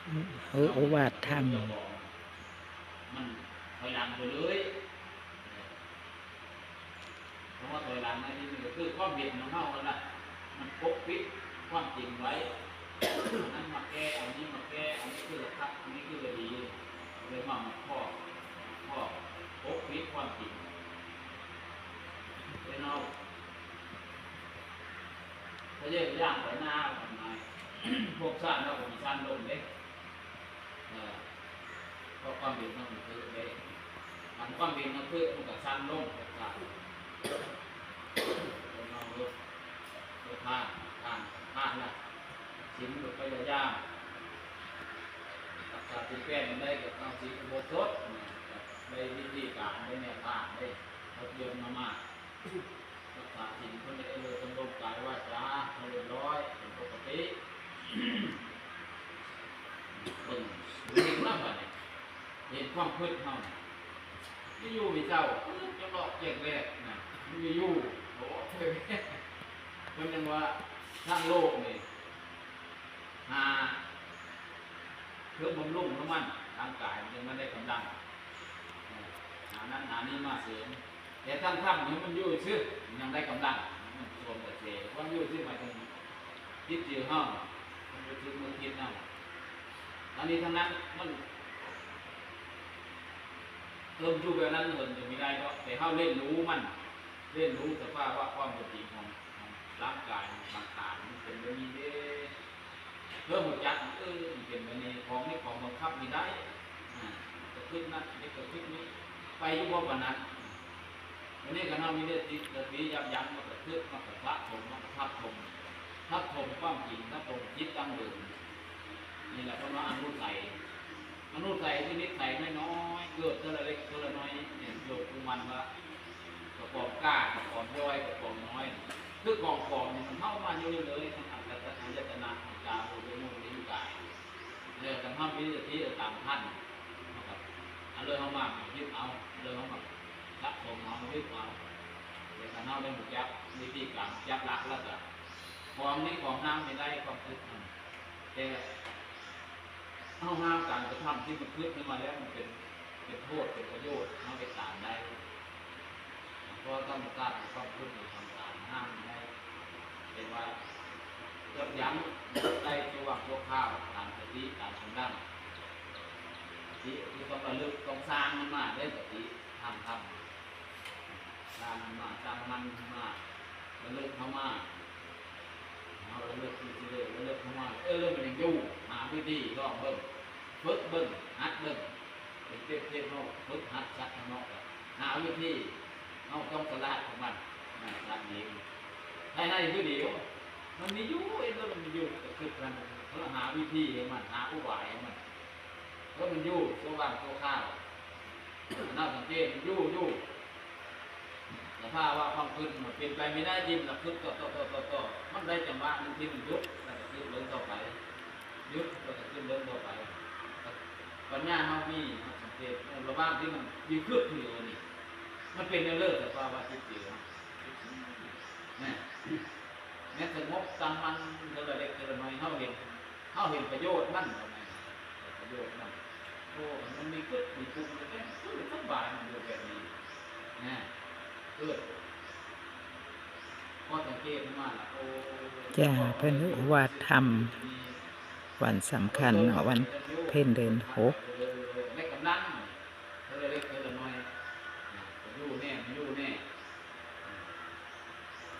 ໂອ ໂອວາດທຳ ມັນຖອຍຫຼັງໄປເລີຍ. ເອີ ຄຳວ່າຖອຍຫຼັງໃນທີ່ນີ້ກໍຄືຄວາມເຫັນຂອງເຮົາຫັ້ນລະ ມັນປົກປິດຄວາມຈິງໄວ້. ອັນນັ້ນມາແກ້ ອັນນີ້ມາແກ້ ອັນນີ້ຄືວ່າຄັກ ອັນນີ້ຄືວ່າດີ ເລີຍມາມັນຄອບ ຄອບ ປົກປິດຄວາມຈິງ. ເປັນເຮົາ ພະເຢຍຍ່າງໄປໜ້າ ພວກຊານເຮົາກໍມີຊານລົງເດ້. ເອີ ເພາະຄວາມເປັນຂອງມັນຄືເດ້ ຄັນຄວາມເປັນຂອງມັນຄື ມັນກໍຊານລົງ ເປັນຊານລົງ ເປັນເຮົາເລີຍ. ເປັນທານ ທານ ທານລະ ສິນກໍພະຍາຍາມ ຮັກສາສິນແປດໄດ້ ກໍເອົາສິນອຸໂບສົດ ໄດ້ວິທີການ ໄດ້ແນວທາງ ໄດ້ອົບຮົມມາ ຮັກສາສິນເພິ່ນໄດ້ເລີຍ ສຳລົມກາຍວາຈາໃຫ້ຮຽບຮ້ອຍເປັນປົກກະຕິ. ເບິ່ງເຫັນນຳບັດນີ້ ເຫັນຄວາມຄິດເຮົານີ້ ມີຢູ່ມີເຈົ້າ ຈະເລາະແຈກແວກນະ ມີຢູ່ ໂອ້ ເພິ່ນຍັງວ່າທາງໂລກນີ້ ຫາເຄື່ອງບຳລຸງນ້ຳມັນຮ່າງກາຍ ມັນຈຶ່ງມາໄດ້ກຳລັງ ເອີ ຫານັ້ນຫານີ້ມາເສີມ. ແຕ່ທາງທຳນີ້ມັນຢູ່ຊື່ ມັນຍັງໄດ້ກຳລັງ ມັນສວມກະແສ ຄວາມຢູ່ຊື່ໝາຍເຖິງຈິດໃຈເຮົາ ຄວາມຮູ້ສຶກນຶກຄິດເຮົາ. ທັງນີ້ທັງນັ້ນ ມັນເຖິງຢູ່ແບບນັ້ນ ເຮົາຈະມີໄດ້ດອກ ແຕ່ເຮົາຮຽນຮູ້ມັນ ຮຽນຮູ້ສະພາວະຄວາມເປັນຈິງຂອງ ຂອງຮ່າງກາຍ ຂອງສັງຂານ ມັນເປັນແບບນີ້ເດ້. ເລີ່ມຮູ້ຈັກ ເອີ ມັນເປັນແບບນີ້ ຂອງນີ້ຂອງບັງຄັບນີ້ໄດ້ ອາ ກະຄິດນັ້ນ ເຮັດກະຄິດນີ້ ໄປຢູ່ບໍ່ປານນັ້ນ. ບາດນີ້ຄັນເຮົາມີສະຕິ ສະຕິຢັບຢັ້ງ ມັນກະຄິດ ມັນກະສະສົມ ມັນກະທັບຖົມ ທັບຖົມຄວາມຈິງ ທັບຖົມຈິດດັ້ງເດີມ. ນີ້ແຫຼະເພິ່ນວ່າອະນຸໄສ ອະນຸໄສຄືນິດໄສນ້ອຍໆ ເກີດເທື່ອລະເລັກເທື່ອລະນ້ອຍ ເກີດຄືມັນວ່າ ກະປອມກ້າ ກະປອມຍ່ອຍ ກະປອມນ້ອຍ ຄືຂອງປອມນີ້ ມັນເຂົ້າມາຢູ່ເລື້ອຍໆ ທາງອາຍະຕະນະ ທາງຕາ ຫູ ຈະມູກ ລີ້ນ ກາຍ. ແລ້ວຄັນເຮົາມີສະຕິຕາມທັນ ເຮົາກະ ອັນເລີຍເຮົາມາຍຶດເອົາ ອັນເລີຍເຮົາມາສະສົມເອົາ ຍຶດເອົາ. ແຕ່ຄັນເຮົາໄດ້ຮູ້ຈັກວິທີການ ຈັບຫຼັກແລ້ວກະ ຂອງດີຂອງງາມນີ້ໄດ້ຄວາມຄິດນຳ ແຕ່ ເຮົາຫາການກະທຳທີ່ມັນຄິດຂຶ້ນມາແລ້ວ ມັນເປັນ ເປັນໂທດເປັນປະໂຫຍດ ເຮົາເຮັດຕາມໄດ້. ເພາະທຳມະຊາດຂອງຄວາມຄິດນີ້ ທຳຕາມຫ້າມໄດ້ ແຕ່ວ່າຍັບຢັ້ງໄດ້ຊົ່ວຫວ່າງຊົ່ວຄາວ ຕາມສະຕິ ຕາມກຳລັງ. ສະຕິຄືຕ້ອງລະລຶກ ຕ້ອງສ້າງມັນມາເດ້ ສະຕິທາງທຳ ສ້າງມັນມາ ຕັ້ງໝັ້ນມາ ລະລຶກເຂົ້າມາ ເຮົາລະລຶກຢູ່ເລື້ອຍ ລະລຶກເຂົ້າມາ ເອີ ມັນຍັງຢູ່ ຫາວິທີລອງເບິ່ງ ຝຶກເບິ່ງ ຫັດເບິ່ງ ເປັນເປັບເປັບ ເຮົາຝຶກຫັດສັດທາງນອກ ຫາວິທີ ເຮົາຕ້ອງສະຫຼາດຂອງມັນ ນະ ສັດນີ້ ໃຫ້ ໃຫ້ຄືດຽວ ມັນມີຢູ່ ເອີ ມັນມີຢູ່ ກະຄືກັນ ເຮົາຫາວິທີໃຫ້ມັນ ຫາອຸບາຍໃຫ້ມັນ ເອີ ມັນຢູ່ຊົ່ວຫວ່າງຊົ່ວຄາວ ເຮົາສັງເກດ ມັນຢູ່ ຢູ່ ສະພາວະຄວາມຄິດມັນເປັນໄປບໍ່ໄດ້ທີ່ມັນຈະຄິດຕໍ່ໆໆໆ ມັນໄດ້ຈັງຫວະໜຶ່ງທີ່ມັນຢຸດ ແລ້ວກະຄິດເລື່ອງຕໍ່ໄປ ຢຸດ ແລ້ວກະຄິດເລື່ອງຕໍ່ໄປ. ປັນຍາເຮົາມີ ເຮົາສັງເກດ ເອີ ລະຫວ່າງທີ່ມັນຢູ່ຄິດຢູ່ນີ້ ມັນເປັນແນວເລີດ ສະພາວະຈິດໃຈເຮົາ ແມ່ນ ແມ່ນສະຫງົບຕັ້ງໝັ້ນ ເທື່ອລະເລັກເທື່ອລະນ້ອຍ ເຮົາເຫັນ ເຮົາເຫັນປະໂຫຍດມັນ ປະໂຫຍດມັນ ໂອ້ ມັນມີກຶດມີປຸງ ແຕ່ຄືສະບາຍ ມັນຢູ່ແບບນີ້ນະ ເອີ ພໍສັງເກດມາລະ ໂອ້ ຈ້າ ເພິ່ນໂອວາດທຳ ວັນສຳຄັນເນາະ ວັນເພັນເດືອນຫົກ ໄດ້ກຳລັງ ເທື່ອລະເລັກເທື່ອລະນ້ອຍ ຢູ່ແນ່ ຢູ່ແນ່.